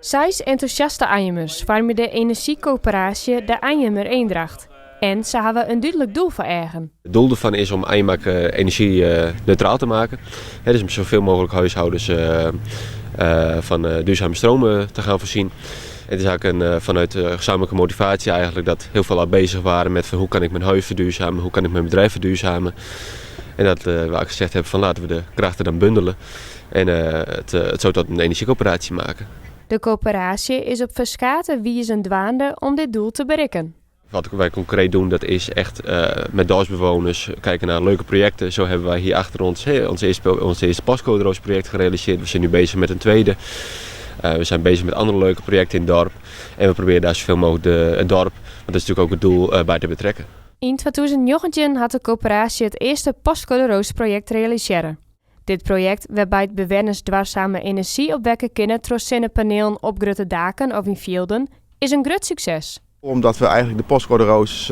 Seis entûsjaste Anjumers foarmje de enerzjykoöperaasje De Anjumer Eendracht. En se hawwe in dúdlik doel foar eagen. Het doel ervan is om Anjum energie-neutraal te maken. Dus om zoveel mogelijk huishoudens van duurzame stroom te gaan voorzien. Het is eigenlijk een, vanuit gezamenlijke motivatie eigenlijk dat heel veel al bezig waren met van hoe kan ik mijn huis verduurzamen, hoe kan ik mijn bedrijf verduurzamen. En dat we eigenlijk gezegd hebben van laten we de krachten dan bundelen en het zo tot een energiecoöperatie maken. De koöperaasje is op ferskate wizen dwaande om dit doel te berikken. Wat wij concreet doen, dat is echt met dorpsbewoners kijken naar leuke projecten. Zo hebben wij hier achter ons, hè, ons eerste postcoderoos project gerealiseerd. We zijn nu bezig met een tweede. We zijn bezig met andere leuke projecten in het dorp. En we proberen daar zoveel mogelijk het dorp, want dat is natuurlijk ook het doel, bij te betrekken. Yn 2019 hat de koöperaasje it earste postcoderoos projekt realisearre. Dit projekt, wêrby't bewenners duorsame enerzjy opwekke kinne troch sinnepanielen op grutte daken of yn fjilden, is in grut sukses. Omdat we eigenlijk de postcode roos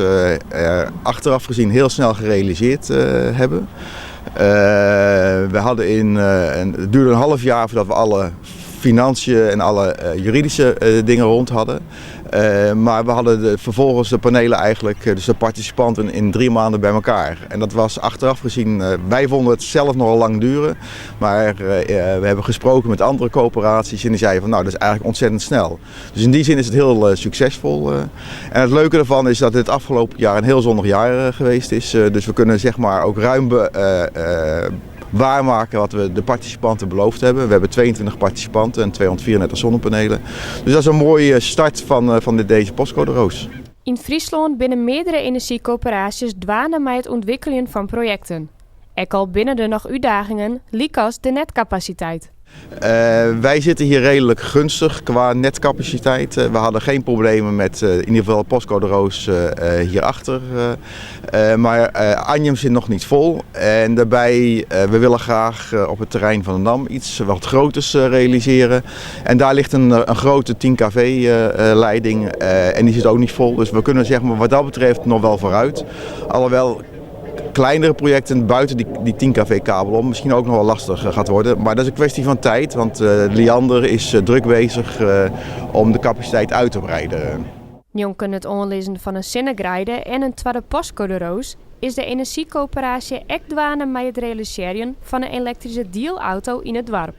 achteraf gezien heel snel gerealiseerd hebben. We hadden in, en het duurde een half jaar voordat we alle financiën en alle juridische dingen rond hadden. Maar we hadden vervolgens de panelen eigenlijk, dus de participanten, in 3 maanden bij elkaar. En dat was achteraf gezien, wij vonden het zelf nogal lang duren. Maar we hebben gesproken met andere coöperaties en die zeiden van nou, dat is eigenlijk ontzettend snel. Dus in die zin is het heel succesvol. En het leuke ervan is dat dit afgelopen jaar een heel zonnig jaar geweest is. Dus we kunnen ook ruim waarmaken wat we de participanten beloofd hebben. We hebben 22 participanten en 234 zonnepanelen. Dus dat is een mooie start van deze postcode roos. Yn Fryslân binne meardere enerzjykoöperaasjes dwaande mei it ûntwikkeljen fan projekten. Ek al binne der noch útdagingen, lykas de netkapasiteit. Wij zitten hier redelijk gunstig qua netcapaciteit. We hadden geen problemen met in ieder geval postcode roos hierachter. Maar Anjum zit nog niet vol. En daarbij, we willen graag op het terrein van de NAM iets wat groters realiseren. En daar ligt een grote 10 kV leiding en die zit ook niet vol. Dus we kunnen wat dat betreft nog wel vooruit. Alhoewel kleinere projecten buiten die 10 kV kabel om misschien ook nog wel lastig gaat worden. Maar dat is een kwestie van tijd, want Liander is druk bezig om de capaciteit uit te breiden. Njonken it oanlizzen fan in sinnegreide en in twadde postcode roos is de enerzjykoöperaasje ek dwaande mei it realisearjen fan in elektryske dielauto yn it doarp.